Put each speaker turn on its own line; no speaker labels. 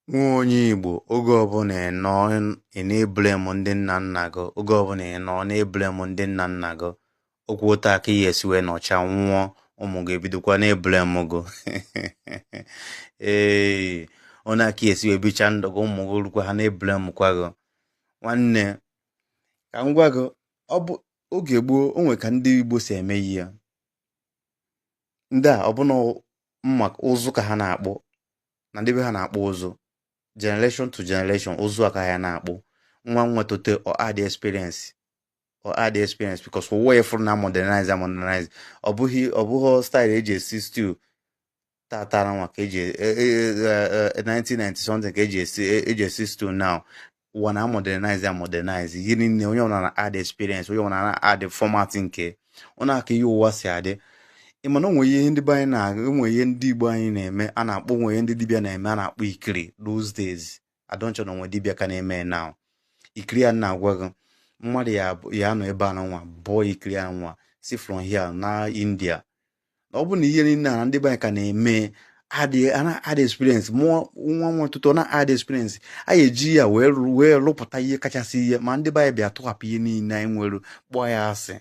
Nwa onye Igbo, oge ọbụla ị nọ ị na-eblame ndị nna nna gị, oge ọbụla ị nọ na-eblame ndị nna nna gị, okwu otu aka ihe esi wee nọcha nwụọ, ụmụ gị ebidokwa na-eblame gị. Ee, onye aka esi wee bicha ndụ gị, ụmụ gị rukwa ha na-eblame kwa gị. Nwanne, ka m gwa gị, ọ bụ oge gboo o nwe ka ndị Igbo si eme ihe ndị a. Ọbụna mma ụzụ ka ha na-akpụ na ndị be ha na-akpụ ụzụ, generation to generation, ụzụ aka ha na-akpụ. Nwa nwa tote, ọ add experience, ọ add experience, because ụwa efuru na modernize modernize. Ọ bụghị style eji esi stew tata nwa ka eji 1990 something ka eji esi stew now. Ụwa na modernize ya modernize ihe niile. Onye ọbụla na add experience, onye ọbụla na add format nke ọ na-aka ihe ụwa si adị. Ị ma na onwe ihe ndị be anyị na onwe ihe ndị Igbo anyị na-eme a na-akpọ, onwe ihe ndị dibịa na-eme a na-akpọ ikiri. Those days, adọnchọ na onwe dibịa ka na-eme now. Ikiri ya na-agwa gị, mmadụ ya nọ ebe a na nwa bụọ ikiri ya nwa si from here na India. Na ọ bụ na ihe niile na ndị be anyị ka na-eme add experience, mụọ nwa nwa ọtụtụ na add experience, anyị eji ya wee rụpụta ihe kachasị ihe. Ma ndị be anyị bịa tụghapụ ihe niile anyị nwere, kpọọ ya asị.